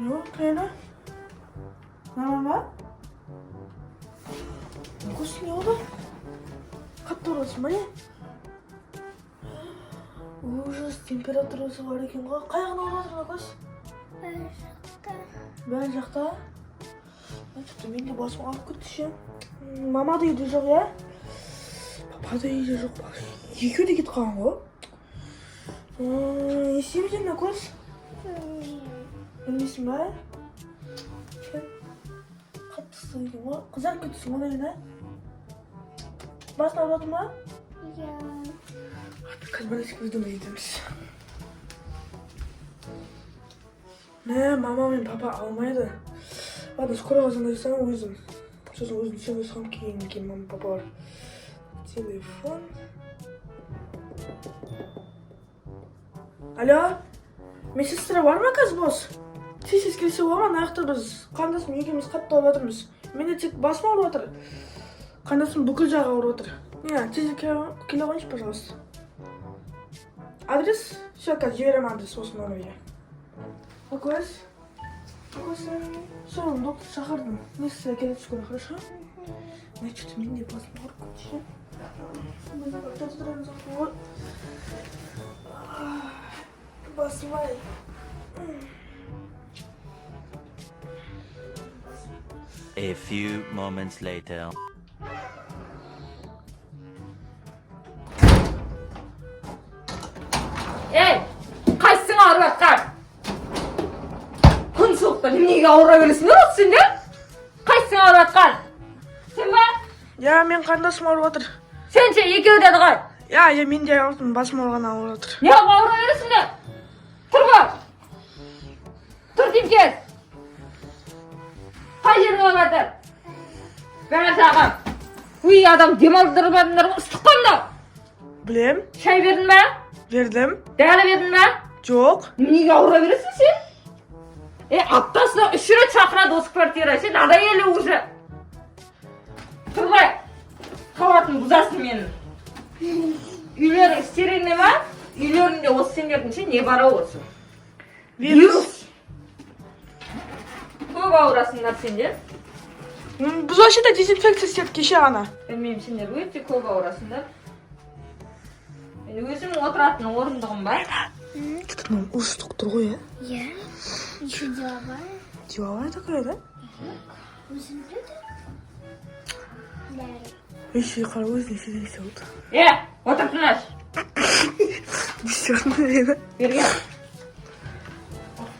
Не болды, Рена? Нормально ма? Көз, не болды? Қатты ауырып жатырсың ба, не? Ужас, температурасы бар екен ғой. Қай жағын ауырып жатыр, Көз? Бәрі жақта. Что-то менде басым ауырып кетті ше. Мама да үйде жоқ, иә? Папа да үйде жоқ. Екеуі де кетіп қалған ғой. Не істейміз енді, Көз? Білмейсің ба? Қатты ыстық екен ғой. Қызарып кетіпсің ғой, Рена. Басың ауырып жатыр ма? Иә. Қазір бір нәрсе придумать етеміз. Мә, мама мен папа алмайды. Ладно, скорый ға звондай саламын өзім. Сосын өзім түсемін саламын, кейін мама, папа бар. Телефон. Алло, медсестра бар ма қазір бос? Тез тез келсе бола ма? Мына жақта біз қарындасым екеуміз қатты ауырып жатырмыз. Менде тек басым ауырып жатыр. Қарындасым бүкіл жағы ауырып жатыр. Не, тез келе қойыңызшы, пожалуйста. Адрес? Все, қазір жіберемін адрес осы номерге. Көз? Көз, все, доктор шақырдым. Медсестра келеді скоро, хорошо? Мә, что-то менде басым ауырып кетті ше. Біз жатып тұрамыз ғой. Басым ай. A few moments later. Ей, қайсың ауырып жатқан? Күн суықта неменеге ауыра бересіңдер осы сендер? Қайсың ауырып жатқан? Сен ба? Иә, мен қарындасым ауырып жатыр. Сен ше, екеуі деді ғой. Иә, мен де ауырдым, басым ауырғаннан ауырып жатыр. Неғып ауыра бересіңдер? Тұр ғой. Тұр деймін, кел. Қай жерің ауырып жатыр? Бәрі жағы. Уй, адам демалдырмадыңдар ғой, ыстық қой мынау. Білем, Шай бердің ба? бердім. Дәрі бердің ба? Жоқ. Неге ауыра бересің сен? Е, аптасына 3 рет шақырады осы квартира. Сен надоели уже. Тұрмай. Қабатын бұзасың менің. Үйлерің стерильный ма? Үйлеріңде осы сендердің ше не бар ау осы? Вирус. Көп ауырасыңдар сендер. Біз вообще-то дезинфекция істедік кеше ғана. Білмеймін, сендер өте көп ауырасыңдар. Мен өзім отыратын орындығым бар. Что-то мынау ыстық тұр ғой, иә? Иә. Еще деловая. Деловая такая, да? Өзім біледі. Бәрі. Еще қара, өзіне ше болды. Е, отыр, тыныш. Не істеп жатырсың, Рена? Берген.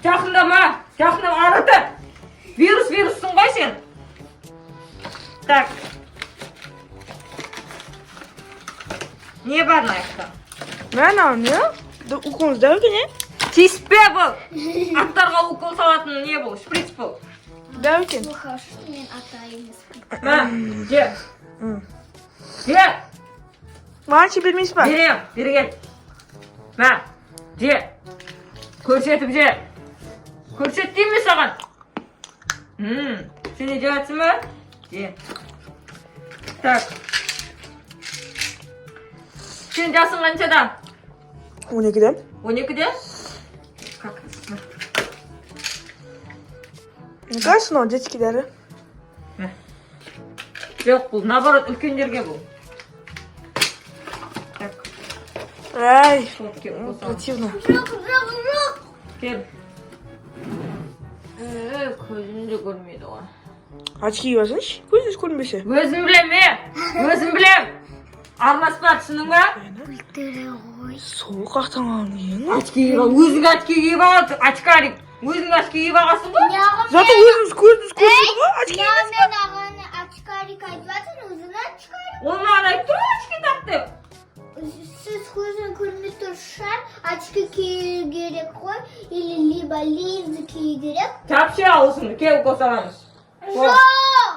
Жақындама, жақындама, ары тұр. Вирус, вируссың ғой сен. Так. Не бар мына жақта? Мә, мынау не? Да, уколыңыз дәу екен, иә? Тиіспе бұл. Аттарға укол салатын не бұл? Шприц бұл. Дәу екен. Ну, хорошо, что мен ата емеспін. Мә, же. Же. Маған ше бермейсіз ба? Берем, бері кел. Мә, же. Көрсетіп же. Көрсет деймін мен саған. Сен не жеп жатсың ба? Же. Так. Сен жасың қаншада? 12-де. 12-де? Как? Мне кажется, мынау детский дәрі. Мә. Жоқ, бұл наоборот үлкендерге бұл. Так, Ай, вот кел, қосамын. противно. Жоқ, жоқ, жоқ. Кел. Көзім де көрмейді ғой. Очки киіп алсаңшы, көзіңіз көрінбесе. Өзім білем, е. Өзім білем. Араласпа, түсіндің ба? Өлтіре ғой. Сол қақтан қалған кейін. Очки киіп ал. Өзің очки киіп ал, очкарик. Өзің очки киіп алғансың ғой. Неғып Зато өзіңіз көзіңіз көрінді ғой, очки. Неғып мен ағаны очкарик айтып жатырмын, өзің очкарик. Ол маған айтып тұр ғой очки тақ деп. Сіз көзін көрмей тұр шығар, очки кию керек қой, или либо линзы кию керек. Жапшы аузыңды, кел, укол саламыз. Жоқ,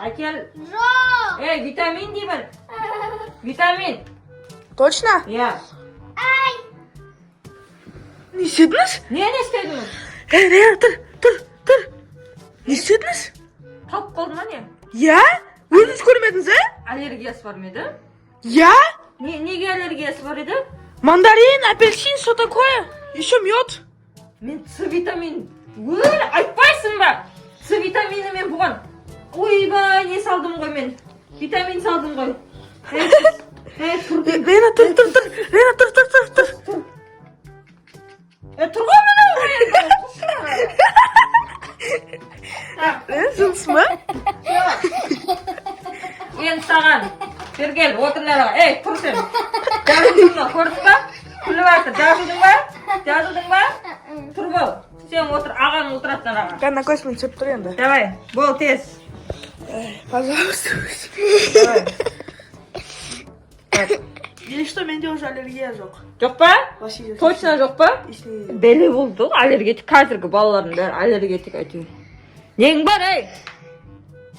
Әкел. жоқ. Ей, витамин деймін. Витамин. Точно? Иә. Ай, Не істедіңіз? Не істедіңіз? Ей, Рена, тұр, тұр, тұр. Не істедіңіз? Қалып қалды ма, не? Иә? Өзіңіз көрмедіңіз, ә? Аллергиясы бар ма еді? Иә? Не, неге аллергиясы бар еді? Мандарин, апельсин, что такое? Еще мед. Мен С витамин Өл, айтпайсың ба? С витаминімен бұған. Ойбай, не салдым ғой мен? Витамин салдым ғой. Ей, ей, тұр. Рена, тұр, тұр, тұр. Рена, тұр, тұр, тұр, тұр. Е, тұр ғой мынау. Так, Рена, жынсың ба? енді саған. Бері кел, отыр мынаға. Ей, тұр сен. Жазылдың ба, көрдің ба? Күліп жатыр. Жазылдың ба? Жазылдың ба? Тұр, бол. Сен отыр, ағаң отырады мынаға. Кәне, көзімен түсіп тұр енді. Давай, бол тез. Пожалуйста. Давай. Или что, менде уже аллергия жоқ. Жоқ па? Вообще жоқ. Точно жоқ па? Ештеңе. Бәле болды ғой, аллергетик. Қазіргі балалардың бәрі аллергетик әйтеуір. Нең бар, ей?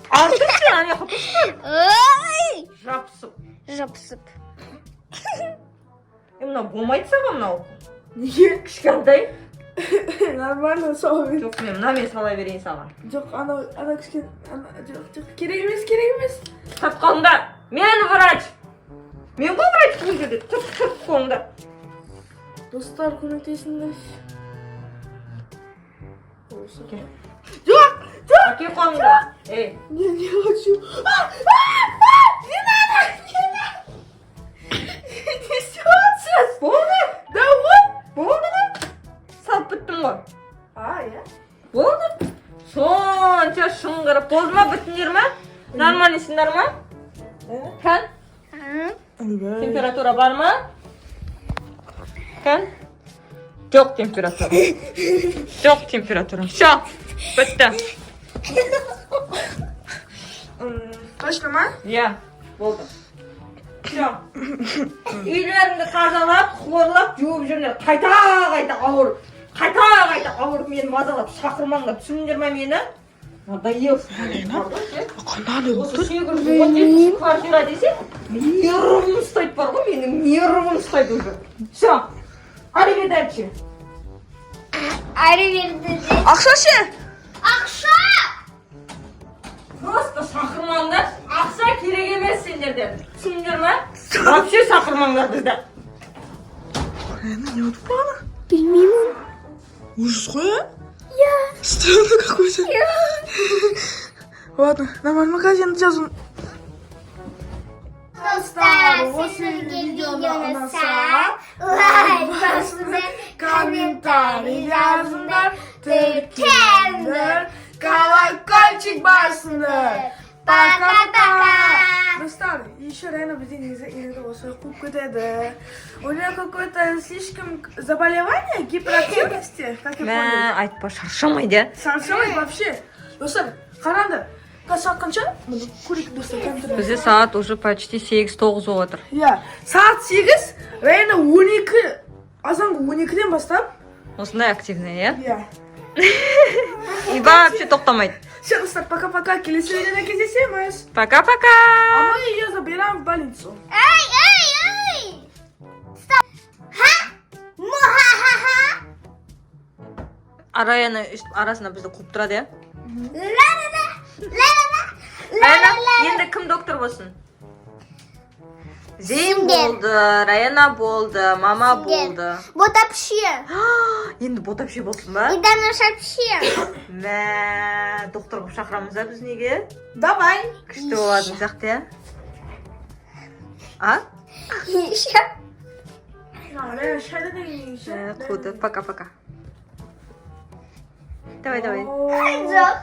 Артық сен, ана жаққа тұршы. Ой! Жапсып. Жапсып. Е, мынау болмайды саған мынау. Неге? Кішкентай. Нормально, сол. Жоқ, мен мынамен сала берейін саған. Жоқ, анау, ана кішкене, ана, жоқ, жоқ, керек емес, керек емес. Ұстап қолыңда. Мен врач. Мен ғой врач бұл жерде. Тұр, тұр қолыңда. Достар, көмектесіңдер. Осы. Жоқ, жоқ, Әке қолыңда. Ей, не, не хочу. А, а, а, не надо, не надо. Не істеватсыз? Болды. Да вот. Болды ғой. Салып біттім ғой. А, иә? Болды. Сонша шыңғырып болды ма, біттіңдер ма? Нормальныйсыңдар ма? Кән? Температура бар ма? Кән? Жоқ температура. Жоқ температура. Все, бітті. Точно ма? Иә, болды. Все. Үйлеріңді тазалап, хлорлап, жуып жүріңдер. Қайта қайта ауырып, қайта қайта ауырып мені мазалап шақырмаңдар. Түсіндіңдер ма мені? Надоел. Қандай? Осы 817 квартира десе, нервым ұстайды бар ғой, менің нервым ұстайды уже. Все. Ариведерчи. Ары берді. Ақша ше? Ақша! Просто шақырмаңдар. Ақша керек емес сендерден. Түсіндіңдер ма? Вообще шақырмаңдар бізді. Рена, не болып бағана? Білмеймін. Ужас қой, а? Иә. Странно какой-то. Ладно, нормально, қазір енді жазын. Достар, сіздерге видео ұнаса, лайк басыңдар, комментарий жазыңдар, тіркеліңдер, колокольчик басыңдар. Пока-пока! Достар, еще реально бізде негізі иногда осылай қуып кетеді. У нее какое-то слишком заболевание гиперактивности, как я понял. Айтпа, шаршамайды. Шаршамайды вообще. Достар, қараңдар. Қазір сағат қанша? Міне, көрейік, достар, компьютерде. Бізде сағат уже почти 8-9 болып жатыр. Иә, сағат 8, реально 12, азанғы 12-ден бастап. Осындай активный, иә? Иә. И вообще тоқтамайды. Все, достар, пока-пока, келесі видеода кездесеміз. Пока-пока! А мы ее забираем в больницу. Ай, ай, ай! Стоп! Ха! Муха-ха-ха! Араяны өйстіп арасында бізді қуып тұрады, иә? Ла-ла-ла! Ла-ла-ла! Раяна, Ла-ла-ла! енді кім доктор болсын? Зейін Сендер. болды, Раяна болды, мама Сендер. болды. Вот вообще! Енді ботапше болсын ба? И Даныш вообще! Мә, доктор қылып шақырамыз ба біз неге? Давай. Күшті болатын сияқты, иә? А? Еще! Раяна, шайды деген еще. Қуды. Пока-пока. Давай, давай. Жоқ.